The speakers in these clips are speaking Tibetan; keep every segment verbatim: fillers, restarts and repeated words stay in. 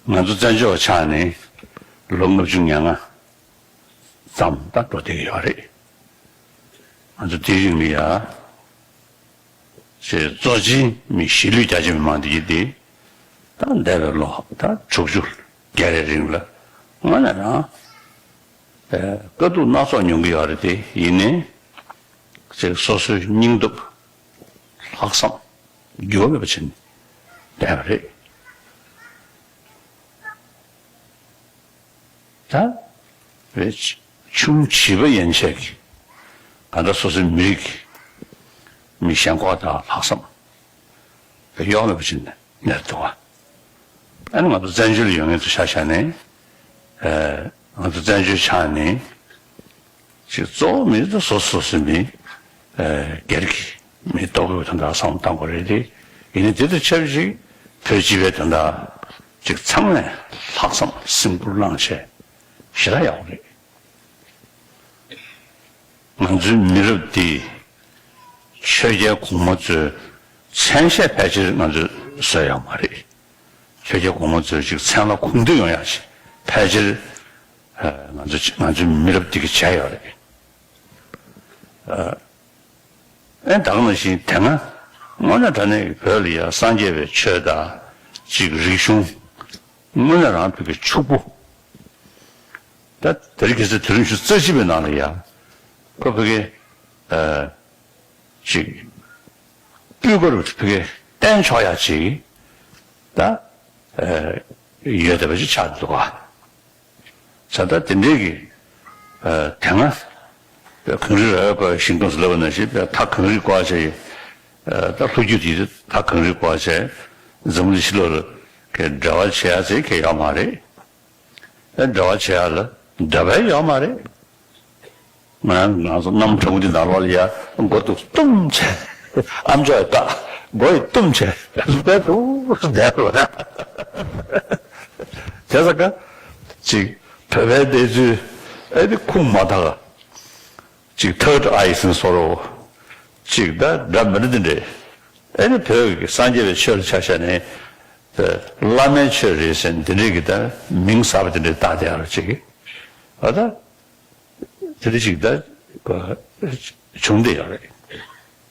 ང་ཚོ་བཙན་བྱོལ་བ་ཆགས་ནས་ལོ་ལྔ་བཅུ་ང་ལྔ་ཙམ་ད་འགྲོ་བསྡད་ཀྱི་ཡོད་རེད། ང་ཚོ་དེའི་རིང་ལ་ཡ་ཅེས་གཙོ་ཆེན་མི་གཞིས་ལུས་རྒྱ་ཆེ་མི་མང་འདི་གི་དེ་ད་འདས་པའི་ལོ་ད་དྲུག་ཅུ་བརྒལ་བའི་རིང་ལ་དངོས་གནས་རང་ཨེ་དཀའ་སྡུག་སྣ་ཚོགས་མྱོང་གི་ཡོད་རེད་དེ། ཡིན་ནའི་ཅེས་སོ་སོའི་སྙིང་སྟོབས་ལྷག་བསམ་འགྱུར་བ་མེད་པ་བྱས་ནས་བསྡད་པ་རེད། ད་རེད། ཆུང་བྱིས་པ་ཡན་ཆད་ཀྱི་གང་ལྟར་སོ་སོའི་མི་རིགས་ཀྱི་མི་ཞེན་ཁོག་དང་ལྷག་བསམ་གཡོ་མེད་པ་ཅིག་གནས་འདུག་བ། ཨ་ནི་ང་ཚོ་བཙན་བྱོལ་ལ་ཡོད་མཁན་ཚོ་ཆ་བཞག་ནས་ཨ་ང་ཚོ་བཙན་བྱོལ་ཆགས་ནས་ཅིག་གཙོ་བོ་མི་ཚོ་སོ་སོ་སོ་སོའི་མི་ཨ་སྒེར་གྱི་མི་ལྟོ་གོས་དོན་དག་བསམ་བློ་བཏང་དགོས་རེད་དེ། ཡིན་ནའི་དེ་དང་ཆབས་ཅིག་བོད་སྤྱི་པའི་དོན་དག་ཅིག་ཚང་མས་ལྷག་བསམ་སེམས་ཁུར་བླངས་བྱས་ཞེ་དྲག་ཡག་པོ་རེད། ང་ཚོའི་མི་རབས་འདིས་ཆོས་རྒྱལ་གོང་མ་ཚོའི་མཚན་ཤས་ཕལ་ཆེར་ང་ཚོས་བཟོས་ཡོད་མ་རེད། ཆོས་རྒྱལ་གོང་མ་ཚོའི་ཅིག་མཚན་ལ་གུས་འདུད་ཡོང་ཡག་ཅིག་ཕལ་ཆེར་ཨ་ང་ཚོ་ང་ཚོའི་མི་རབས་འདི་གིས་བྱས་ཡོད་རེད། ཨ་ཨེ་ད་ག་ནང་བཞིན་དེ་སྔ་དངོས་གནས་དྲང་གནས་ཀྱི་བོད་ལ་ཡ་སངས་རྒྱས་པའི་ཆོས་དང་ཅིག་རིག་གཞུང་དངོས་གནས་རང་བོད་ཀྱི་ཕྱུག་པོ། ད་དེ་རིང་ཁ་སང་དུས་རིམ་བཞི་བཅུ་རྩ་གཅིག་པའི་ནང་ལ་ཡ་ཁོ་བོད་ཀྱི་ཨ་ཅིག་སྤུས་ཀ་རུ་བོད་ཀྱི་བསྟན་ཆོག་ཡག་ཅིག་ད་ཨ་ཡོད་བསྡད་པ་ཅིག་ཆགས་འདུག་ག་ད་ལྟ་དེ་འདྲའི་གི་ཨ་དེ་སྔ་གངས་རི་ར་བས་བསྐོར་བའི་ཤིང་སྡོང་ཟེར་ལབ་པ་ནང་བཞིན་ད་གངས་རིས་བསྐོར་བྱས་ཨ་ད་ལྷོ་རྒྱུད་དེ་ད་གངས་རིས་བསྐོར་བྱས་འཛམ་གླིང་ཕྱི་ལོགས་ལ་གི་འབྲེལ་བ་བྱེད་ཡག་ཚད་གང་ཡང་ཡོད་མ་རེད། ཨ་འབྲེལ་བ་བྱེད་ཡག་ལ་འདོད་པ་ཡོད་མ་རེད། ང་ང་ཚོ་གནམ་གྲང་མོ་འདི་ནང་ལོགས་ལ་ཡ་མགོ་ཐུག་བཏུམ་བྱས་ཨམ་ཅོག་ཡ་བཀག་མགོ་ཡི་བཏུམ་བྱས་ལུས་པའི་དུ་བསྡད་རོགས་ན། བྱས་ཙང་ཀ་ཅིག་བོད་པའི་གནས་ཚུལ་ཨེ་འདི་ཁུངས་མ་དག་ཅིག་ཐར་ཌ་ཨའི་ཟེར་བཟོ་འདྲ་ཅིག་ད་འདྲ་མི་འདྲ་འདི་འདྲས་ཨེ་ནི་བོད་ཀྱི་སངས་རྒྱས་པའི་ཆོས་ལ་ཆ་བཞག་ནས་བླ་མའི་ཆོས་རེད་ཟེར་འདི་འདྲས་ཀྱི་ད་མིང་གསར་པ་འདི་འདྲས་བཏགས་བསྡད་ཡོད་རེད་ཅིག་ཨ་ད། དེ་འདྲ་ཅིག་ད་བྱུང་བསྡད་ཡོད་རེད།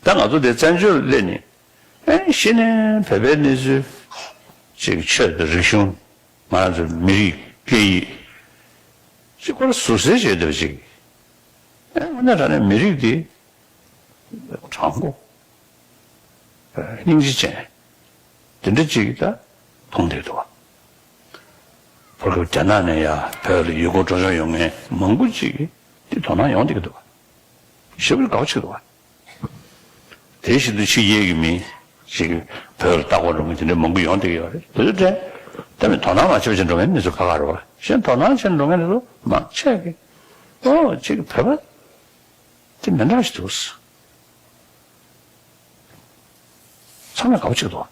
ད་ང་ཚོ་དེ་བཙན་བྱོལ་སླེབས་ནས་ཨེ་གཞི་ནས་བོད་པའི་གནས་ཚུལ་ཅིག་ཆོས་དང་རིག་གཞུང་ང་རང་ཚོའི་མི་རིགས་སྐད་ཡིག་ཅིག་ཁོ་རང་ཟུར་ཟའི་བྱེད་འདོད་ཅིག་ཨེ་དངོས་གནས་དྲང་གནས་མི་རིགས་འདི་དྲང་པོ། སྙིང་རྗེ་ཅན། དེ་འདྲ་ཅིག་ད་མཐོང་བསྡད་འདུག་བ། བར་སྐབས་རྒྱ་ནག་ནས་ཡ་བོད་ལ་ཡུལ་སྐོར་འགྲོ་སོང་ཡོང་མཁན་མང་པོ་ཅིག་གིས་དེ་དོ་སྣང་ཡོང་བསྡད་ཀྱི་འདུག་བ། ཞེ་པོ་དགའ་པོ་ཅིག་འདུག་བ། དེ་བཞིན་དུ་ཕྱི་རྒྱལ་གྱི་མི་ཅིག་བོད་ལ་ལྟ་སྐོར་འགྲོ་མཁན་དེ་འདྲ་མང་པོ་ཡོང་བསྡད་ཀྱི་ཡོད་རེད། དེ་ཚོ་དྲན་ད་མི་དོ་སྣང་མ་བྱེད་པ་བྱས་འགྲོ་མཁན་མི་ཚོ་ཁག་ཁག་རེད་བ། གཞན་དོ་སྣང་བྱས་འགྲོ་མཁན་དེ་ཚོ་མང་ཆེ་གིས་ཨོ་ཅིག་བོད་པ་དེ་མི་འདྲ་ཞིག་འདུག་ཚང་མས་དགའ་པོ་བྱེད་འདུག་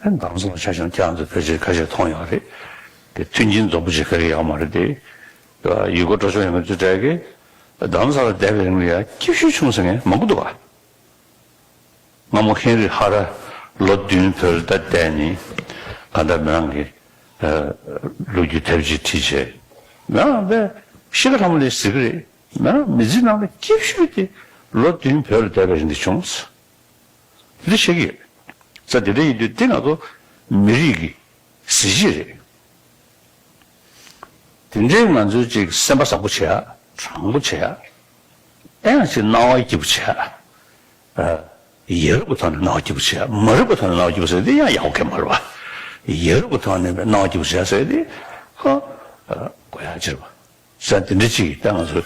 ཨ་ནི་རྡ་རམ་ས་ལ་ཆ་བཞག་ན་ཁྱེད་རང་ཚོ་ཕལ་ཆེར་ཁ་ཤས་མཐོང་ཡོད་རེད། དེ་མཐུན་རྐྱེན་འཛོམས་པོ་ཅིག་ག་རེ་ཡོད་མ་རེད་དེ། ཡུལ་སྐོར་འགྲོ་ཕྱོགས་ཡོང་མཁན་ཚོའི་གྲས་ཀྱིས་རྡ་རམ་ས་ལ་བསྡད་པའི་རིང་ལ་ཡ་སྐྱིད་ཤོས་བྱུང་ཟེར་མཁན་མང་པོ་འདུག་ག་སྔ་མོ་ཧེན་རི་ཧ་ར་ལོ་བདུན་བོད་ལ་བསྡད་ནས་གང་ལྟར་མི་རང་གི་ལོ་རྒྱུས་དེབ་ཅིག་བྲིས་བྱས། མི་རང་དཔེ་ཤི་ཁ་ལྷ་མོ་ལས་གཟིགས་ཀྱི་རེད། མི་རང་མི་ཚེའི་ནང་ལ་སྐྱིད་ཤོས་དེ་ལོ་བདུན་བོད་ལ་བསྡད་པའི་རིང་འདི་བྱུང་། འདི་བཤད་ཀྱི་ཡོད། ས་དེ་འདྲ་ཡིན་དུས་འདི་ང་ཚོ་མི་རིགས་ཀྱི་གཟི་བརྗིད་རེད། དེ་འདྲའི་ང་ཚོའི་ཅིག་སེམས་པ་བཟང་པོ་བྱེད་ཡ། དྲང་པོ་བྱེད་ཡ། ཨེ་ཡང་ཅིག་སྣང་བ་སྐྱིད་པོ་བྱེད་ཡ། ཨ། ཡ་རབས་ཀྱི་ཐོག་ནས་སྣང་བ་སྐྱིད་པོ་བྱེད་ཡ། མ་རབས་ཀྱི་ཐོག་ནས་སྣང་བ་སྐྱིད་པོ་བྱེད་ཡ་དེ་ཡང་ཡག་པོ་གང་ཡང་མ་རེད་བ། ཡ་རབས་ཀྱི་ཐོག་ནས་སྣང་བ་སྐྱིད་པོ་བྱེད་ཡ་ཟེར་ཡ་དེ་ཁོ། ཨ། དགོས་ཡ་ཅིག་རེད་བ། ས་དེ་འདྲ་ཅིག་ད་ང་ཚོ།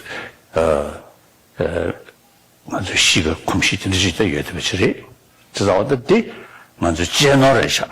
ཨ། ཨ། ང་ཚོའི་གཤིས་ཀ་གོམས་གཤིས་དེ་འདྲ་ཞིག་ད་ཡོད་བསྡད་པ་ཅིག་རེད། དེ་ཙང་བ་ད་འདི་ང་ཚོའི་གཅེས་ནོར་རེད་ཤག